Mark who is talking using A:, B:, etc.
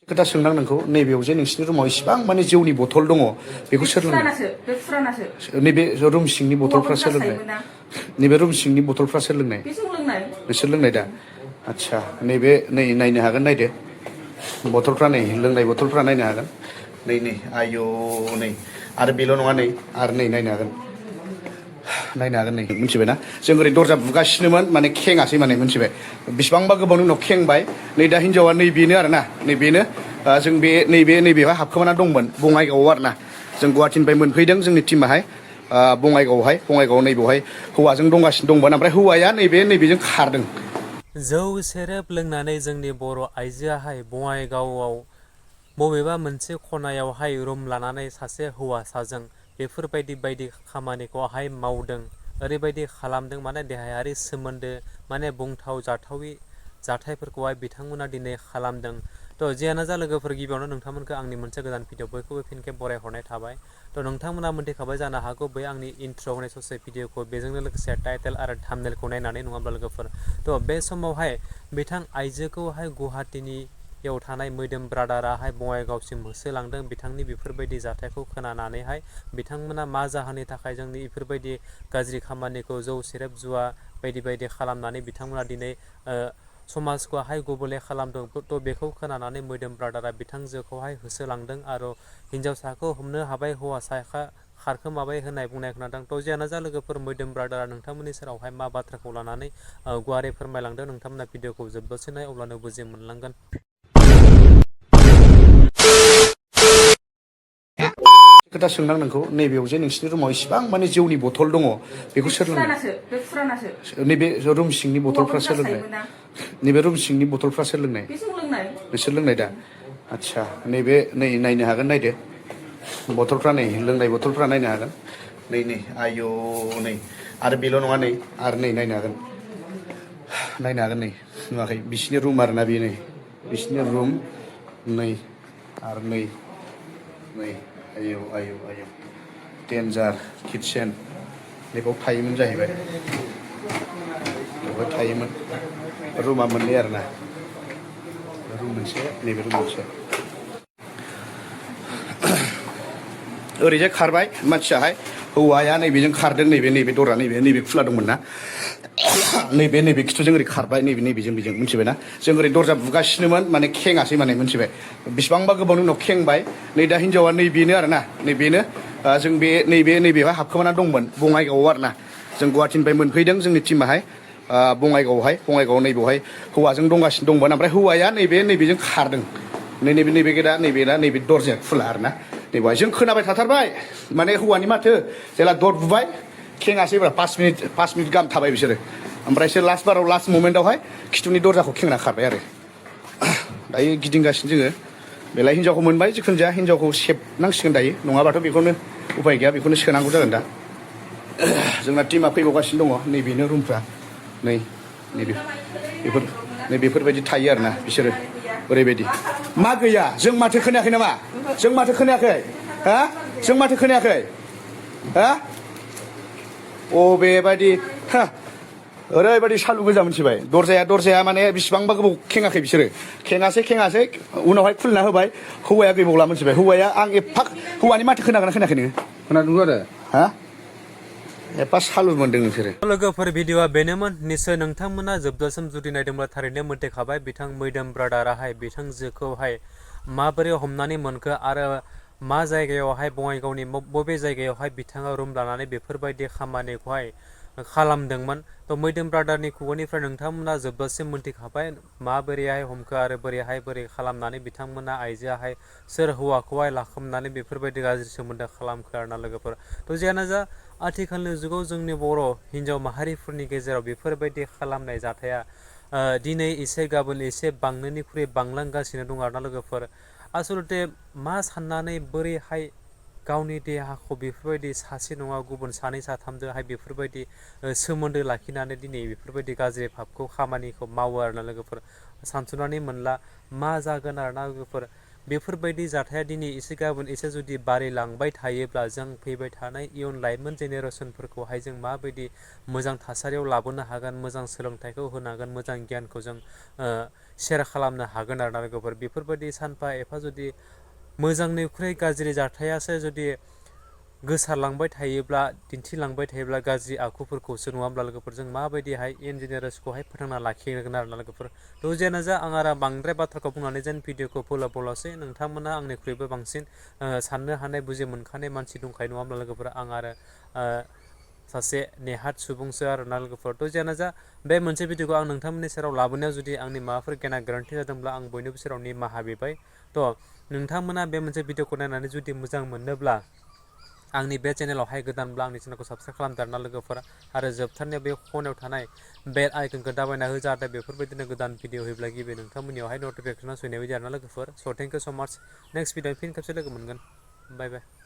A: खोथा सोंनां नोंखौ नैबेयाव जे नोंसिनि रुमाव इसिबां माने जौनि बथल दङ बेखौ सोर लोंनाय नैबे रुम सिंनि बथलफ्रा सोर लोंनाय नैबे रुम सिंनि बथलफ्रा सोर लोंनाय नोंसोर लोंनाय दा आच्छा नैबे नै नायनो हागोन नायदो बथलफ्रा नै लोंनाय बथलफ्रा नायनो हागोन नै नै आयौ नै आरो बेल' नङा नै आरो नै नायनो हागोन नै मिथिबायना जों ओरै दरजा बुगासिनोमोन माने खेङासै माने मिथिबाय बिसिबांबा गोबावनि उनाव खेंबाय नै दा हिनजावा नै बेनो आरोना नै बेनो जों बे नैबेहाय हाबखोमाना दंमोन बङाइगावआव आरोना जों गुवाहाटिनिफ्राय मोनफैदों जोंनि टिमाहाय बङाइगावआव नैबेवहाय हौवाजों दंगासिनो दंमोन ओमफ्राय हौवाया नैबेजों खारदों
B: जौ सेरेब लोंनानै जोंनि बर' आइजोआहाय बङाइगावआव बबेबा मोनसे खनायावहाय रुम लानानै सासे हौवासाजों बेफोरबायदि बायदि खामानिखौहाय मावदों ओरैबायदि खालामदों माने देहायारि सोमोन्दो माने बुंथाव जाथावि जाथायफोरखौहाय बिथांमोना दिनै खालामदों थ' जियानो जा लोगोफोर गिबियावनो नोंथांमोनखौ आंनि मोनसे गोदान भिडिअ बयखौबो फिन खेब बरायहरनाय थाबाय थ' नोंथांमोना मोनथिखाबाय जानो हागौ बै आंनि इन्ट्र होनाय ससे भिडिअखौ बेजोंनो लोगोसे टाइटेल आरो थाम्बनेलखौ नायनानै नङाब्ला लोगोफोर थ' बे समावहाय बिथां आइजोखौहाय गुवाहाटीनियाव थानाय मोइदोम ब्रादाराहाय बङाइगावसिम होसोलांदों बिथांनि बेफोरबायदि जाथायखौ खोनानानैहाय बिथांमोना मा जाहोननि थाखाय जोंनि बेफोरबायदि गाज्रि खामानिखौ जौ सेरेब जुवा बायदि खालामनानै बिथांमोना दिनै समाजखौहाय गुबुंले खालामदों थ' बेखौ खोनानानै मोइदोम ब्रादारा बिथांजोखौहाय होसोलांदों आरो हिन्जावसाखौ हमनो हाबाय हौवासाखा खारखोमाबाय होननाय बुंनाय खोनादों थ' जियानो जा लोगोफोर मोइदोम ब्रादारा नोंथांमोननि सेरावहाय मा बाथ्राखौ लानानै गुवारै फोरमायलांदों नोंथांमोना भिडिअखौ जोबजासिम नाय अब्लानो बुजि मोनलांगोन
A: खोथा सोंनां नोंखौ नैबेयाव जे नोंसिनि रुमाव इसिबां माने जौनि बथल दङ बेखौ सोर लोंनाय नैबे रुम सिंनि बथलफ्रा सोर लोंनाय नैबे रुम सिंनि बथलफ्रा सोर लोंनाय नोंसोर लोंनाय दा आच्छा नैबे नै नायनो हागोन नायदो बथलफ्रा नै लोंनाय बथलफ्रा नायनो हागोन नै आयौ नै आरो बेल' नङा नै आरो नै नायनो हागोन नै नुवाखै बिसिनि रुम आरोना बेयो नै बिसिनि रुम नै आरो नै आयौ डेन्जार किटचेन नैबाव थायोमोन जाहैबाय बेवहाय थायोमोन रुमा मोननै आरोना रुम मोनसे नैबे रुम मोनसे ओरैजाय खारबाय मानसियाहाय हौवाया नैबेजों खारदों नैबे दरा नैबे खुला दंमोन ना नैबे खिथुजों ओरै खारबाय नैबेजों मिथिबायना जों ओरै दरजा बुगासिनोमोन माने खेङासै माने मिथिबाय बिसिबांबा गोबावनि उनाव खेंबाय नै दा हिनजावा नै बेनो आरोना नै बेनो जों बे नैबेहाय हाबखोमाना दंमोन बङाइगावआव आरोना जों गुवाहाटिनिफ्राय मोनफैदों जोंनि टिमाहाय बङाइगावआव नैबेवहाय हौवाजों दंगासिनो दंमोन ओमफ्राय हौवाया नैबेजों खारदों नैबे दरजाया खुला आरोना नैबेवहाय जों खोनाबाय थाथारबाय माने हौवानि माथो जेला दर बुबाय खेङासैब्रा 5 मिनिट गाहाम थाबाय बिसोरो ओमफ्रायसो लास्ट ममेन्टआवहाय खिथुनि दरजाखौ खेंना खारबाय आरो दायो गिदिंगासिनो जोङो बेलाय हिनजावखौ मोनबाय जिखुनु जाया हिनजावखौ सेबनांसिगोन दायो नङाबाथ' बेखौनो उपाय गैया बेखौनो सोनांगौ जागोन दा जोंना टिमा फैबावगासिनो दङ नैबेनो रुमफ्रा बेफोरबायदि थायो आरोना बिसोरो ओरैबायदि मा गैया जों माथो खोनायाखै नामा जों माथो खोनायाखै हा अबेबायदि ओरैबायदि सालु गोजा मिथिबाय दरजाया माने बेसिबांबा गोबाव खेङाखै बिसोरो खेङासै उनावहाय खुलिना होबाय हौवाया गैबावला मिथिबाय हौवाया आं हौवानि माथो खोनागोना खोनायाखै नोङो
C: खोनादों आरो
A: हा एफा सालु मोनदों नोंसोरो
B: लोगोफोर भिडिअआ बेनोमोन निस्सय नोंथांमोना जोबजासिम जुदि नायदोंब्ला थारैनो मोनथिखाबाय बिथां मोइदोम ब्रादाराहाय बिथांजोखौहाय माबोरै हमनानै मोनखो आरो मा जायगायावहाय बङाइगावनि बबे जायगायावहाय बिथाङा रुम लानानै बेफोरबायदि खामानिखौहाय खालामदोंमोन थ' मोइदोम ब्रादारनि खुगानिफ्राय नोंथांमोना जोबजासिम मोनथिखाबाय माबोरैहाय हमखो आरो बोरै खालामनानै बिथांमोना आइजोआहाय सोर हौवाखौहाय लाखोमानानै बेफोरबायदि गाज्रि सोमोन्दो खालामखो आरोना लोगोफोर थ' जियानो जा आथिखालनि जुगाव जोंनि बर' हिन्जाव माहारिफोरनि गेजेराव बेफोरबायदि खालामनाय जाथाया दिनै एसे गाबोन एसे बांनायनिख्रुइ बांलांगासिनो दं आरोना लोगोफोर आसलथे मा साननानै बोरैहाय गावनि देहाखौ बेफोरबायदि सासे नङा गुबुन सानै साथामजोंहाय बेफोरबायदि सोमोन्दो लाखिनानै दिनै बेफोरबायदि गाज्रि भाबखौ खामानिखौ मावो आरोना लोगोफोर सानसुनानै मोनला मा जागोन आरोना लोगोफोर बेफोरबायदि जाथाया दिनै एसे गाबोन एसे जुदि बारायलांबाय थायोब्ला जों फैबाय थानाय इयुन लाइमोन जेनेरेसनफोरखौहाय जों माबायदि मोजां थासारियाव लाबोनो हागोन, मोजां सोलोंथाइखौ होनो हागोन, मोजां गियानखौ जों सेयार खालामनो हागोन आरोना लोगोफोर। बेफोरबायदि सानफा एफा जुदि मोजांनिख्रुइ गाज्रि जाथायासो जुदि गोसारलांबाय थायोब्ला, दिन्थिलांबाय थायोब्ला गाज्रि आखुफोरखौसो नङा होमब्ला लोगोफोर, जों माबायदिहाय इयुन जेनेरेसनखौहाय फोथांना लाखिगोन आरोना लोगोफोर। थ' जियानो जा आं आरो बांद्राय बाथ्राखौ बुंनानै जेन भिडिअखौ फोलावबावलासै, नोंथांमोना आंनिख्रुइबो बांसिन साननो हानाय बुजि मोनखानाय मानसि दंखायो नङा होमब्ला लोगोफोर। आं आरो सासे नेहाथ सुबुंसो आरोना लोगोफोर। थ' जियानो जा बे मोनसे भिडिअखौ आं नोंथांमोननि सेराव लाबोनायाव जुदि आंनि माबाफोर गेना गोरोन्थि जादोंब्ला आं बयनिबो सेराव निमाहा बिबाय। थ' नोंथांमोना बे मोनसे भिडिअखौ नायनानै जुदि मोजां मोनोब्ला आंनि बे चेनेलावहाय गोदानब्ला आंनि चेनेलखौ साबसक्राइब खालामदो आरोना लोगोफोर। आरो जोबथारनायाव बे खनायाव थानाय बेल आइकनखौ दाबायना हो, जाहाथे बेफोरबायदिनो गोदान भिडिअ होयोब्ला गिबि नोंथांमोननियावहाय नटिफिकेसना सौहैनाय बायदि आरोना लोगोफोर। स' थेंक इउ स' माच। नेक्स्ट भिडिअ फिन खेबसे लोगो मोनगोन। बाय बाय।